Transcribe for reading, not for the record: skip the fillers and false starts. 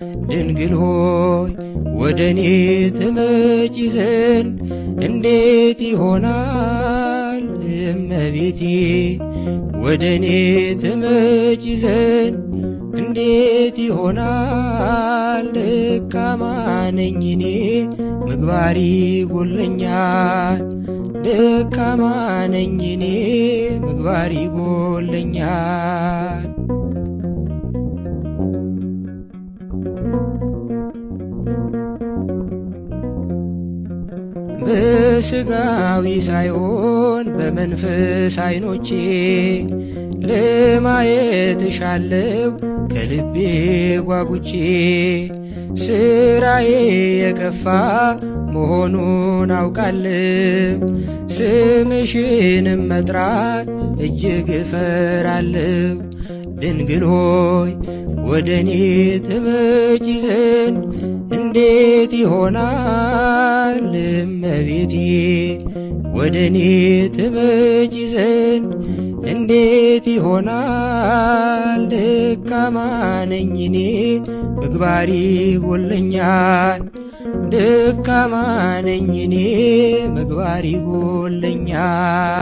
ድንግል ሆይ ወደ እኔ ትመጪ ዘንድ እንዴት ይሆናል? እመቤቴ ወደ እኔ ትመጪ ዘንድ እንዴት ይሆናል? ደካማ ነኝ እኔ ምግባር ይጎለኛል። ደካማ ነኝ እኔ ምግባር ይጎለኛል። በስጋዊ ሳይሆን በመንፈስ አይኖቼ ለማየት እሻለሁ ከልቤ ጓጉቼ። ስራዬ የከፋ መሆኑን አውቃለሁ፣ ስምሽንም መጥራት እጅግ እፈራለሁ። ድንግል ሆይ ወደ እኔ ትመጪ ዘንድ እንዴት ይሆናል? እመቤቴ ወደ እኔ ትመጪ ዘንድ እንዴት ይሆናል? ደካማ ነኝ እኔ ምግባር ይጎለኛል። ደካማ ነኝ እኔ ምግባር ይጎለኛል።